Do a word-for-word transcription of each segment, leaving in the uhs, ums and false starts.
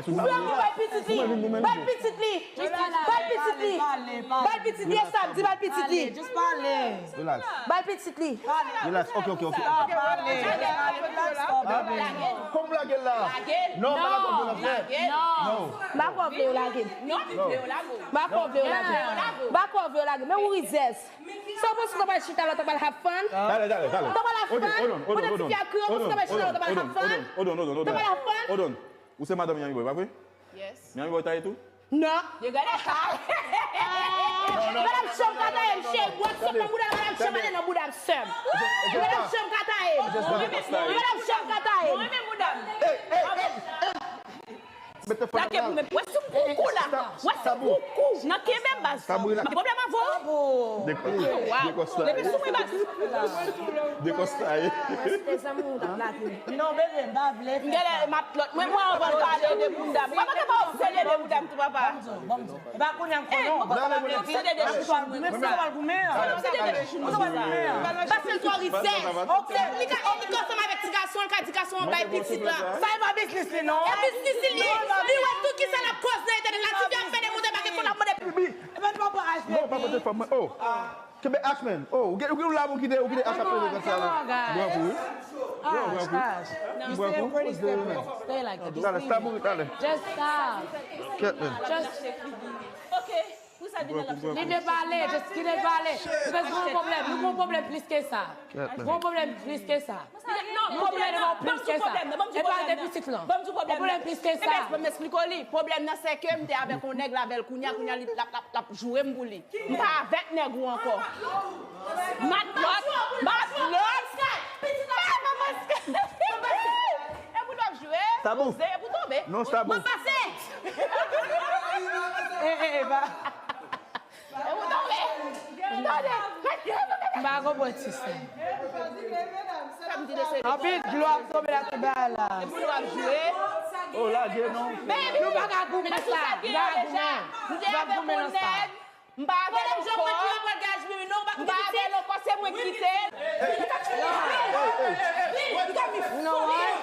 Bravo, bay pitit li. Bay pitit li. Bay pitit li. Bay pitit li, e sa m di, bay pitit li. Bay pitit li. Relax. Ok, ok, ok. Kòman w lage l la? Non, pa lage l la, frè. Non. Bako vle yo lage. Bako vle yo lage. Bako vle yo lage. Men ou rizès. Sa w panse w ta pral chita la, w ta pral have fun? Dale, dale, dale. W ta pral have fun? Pandan ti fi a kriye, w panse w ta pral chita la, w ta pral have fun? W ta pral have fun? Ou se madanm Miami Boy, pa vre? Yes. Miami Boy taye tou? Non. Yo gade sa. Madanm Trump ka taye m, cheri. Bwè sòt nan bouda, madanm Trump ale nan bouda m, sè m. Madanm Trump ka taye m. Madanm Trump ka taye m. Mwen renmen bouda m. Lage pou mwen. Wè si m koukou la. Wè si m koukou. Nan kenbe baz. M gen pwoblèm avè w. Wow. Leve sou mwen baz. Dekonstaye. Respè zanmi w t ap lage. Non, bebe, m pa vle fè sa. M genlè matlòt. Mwen, mwen anvan l pale de bouda m. Papa, papa, obsede de bouda m tou, papa. Bon, bon, bon. E pa kounye a m konnen w. Papa, papa, obsede de chouchou m. Mwen, mwen pral goumen an. Mwen obsede de chouchou m. Mwen pral goumen an. Paske l twò rizè. Ok. Li ka, li ka ansanm avèk ti gason, l ka di gason an bay pitit la. Sa e pa biznis li, non. E biznis li ye. Li wè tout ki sa l ap koze nan entènèt la. Ti fi ap fè de moute pa gen fon ap mande. Epa nou pa pran Ashman. Non, pa pote fanm mwen. Oh. Kenbe Ashman. Oh, ou gen, ou gen la pou kite, ou kite Ash ap peze konsa la. Bran kou, wi. Bran kou. Bran kou. Stay like that. Dale, stabourit, dale. Just stop. Kèt, men. Just. Ok. Li vle pale, just kite l pale. Because nou gon pwoblèm, nou gon pwoblèm plis ke sa. Nou gon pwoblèm plis ke sa. Non, pwoblèm nan, ban m di pwoblèm nan, ban m di pwoblèm nan. Ban m di pwoblèm nan. Pwoblèm plis ke sa. Ebyen, ban m esplike w li. Pwoblèm nan, se ke m te avèk yon nèg la avè l kounye a, kounye a, li, l ap, l ap, l ap joure m pou li. M pa avèk nèg ou ankò. Matlòt, matlòt. E pou w ap joure, poze, e pou w tonbe. Non, Stabou. M ap pase. E, e, e, ba. M pa konprann ti sa. Anpil dlo ap tonbe la tout bagay la. Oh, lage non. Nou pa ka goumen nan sa. Nou pa ka goumen. Nou pa goumen nan sa. M pa avè l ankò. M pa avè l ankò, se mwen ki kite l. You know what?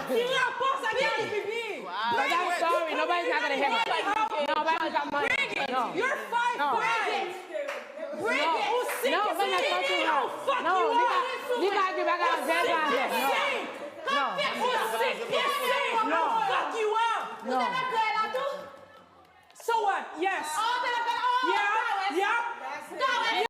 Ki rapò sa gen avèk pipi? But I'm sorry, nobody's not gonna hear me. No, nobody's not gonna hear me. No. You're fine. No. Bring it. Bring it. No, we're not talking about. No, li ka, li ka gen bagay avè l, pa avè l. No. No. Fuck you up. No. So what? Yes. Yeah. Yeah.